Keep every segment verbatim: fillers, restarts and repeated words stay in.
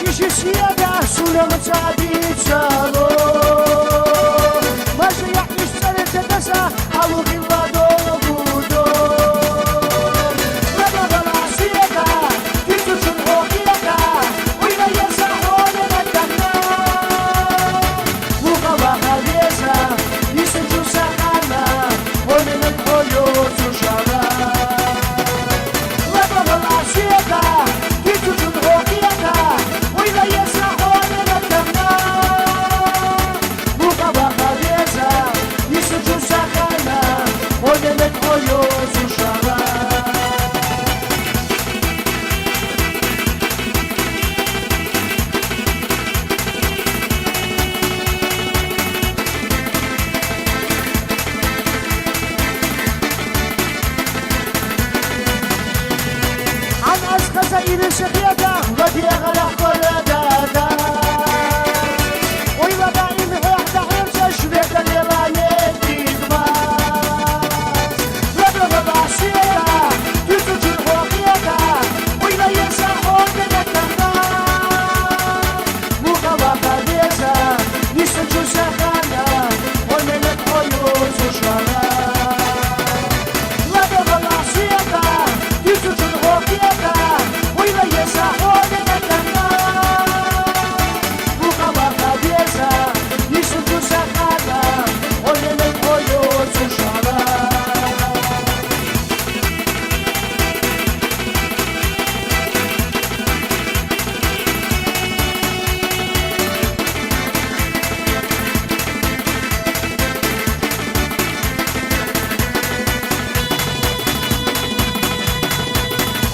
Чӏиши сиеда сулем цӏадицало. Мажа яхиш цӏарецетаса алухила догудо. Бабала сиеда, тицучун охиеда, уйла еса хоне батана. Мухала халеса, исучу сахана, оне мет хойо сушала. Лабала сиеда, тицучун охиеда, уйла еса хоне батана. Мухала халеса, исучу сахана, оне мет хойо сушала. Ан аз хаза ириши хияда, ва диагъара хварада да. Ойла даим хвахда хварча швета лела не дигма. Ва ва ва сиеда, тицучун охиеда, ойла еса хоне батана. Мухала халеса, исучу сахана, оне мет хойо сушала. Лабала сиеда, тицучун охиеда, уйла еса хоне батана. Мухала халеса, исучу сахана, оне мет хойо сушала.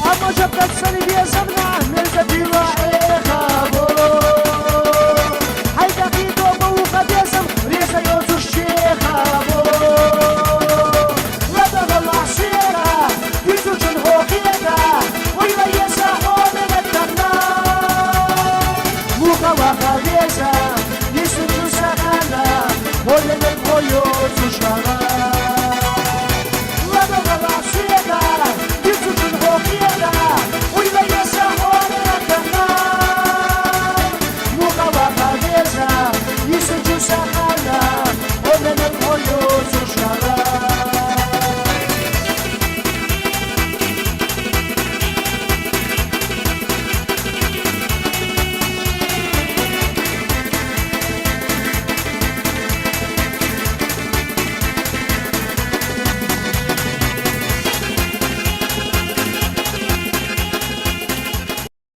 Амма жабдат сани везамна, мерза дила эхабо. Хайда хидо бауха везам, реза ёзуш чехабо. Лада вала сера, юсучун хохиеда, уйла еса хоне батана. Мухала халеса, исучу сахана, оне мет хойо сушала.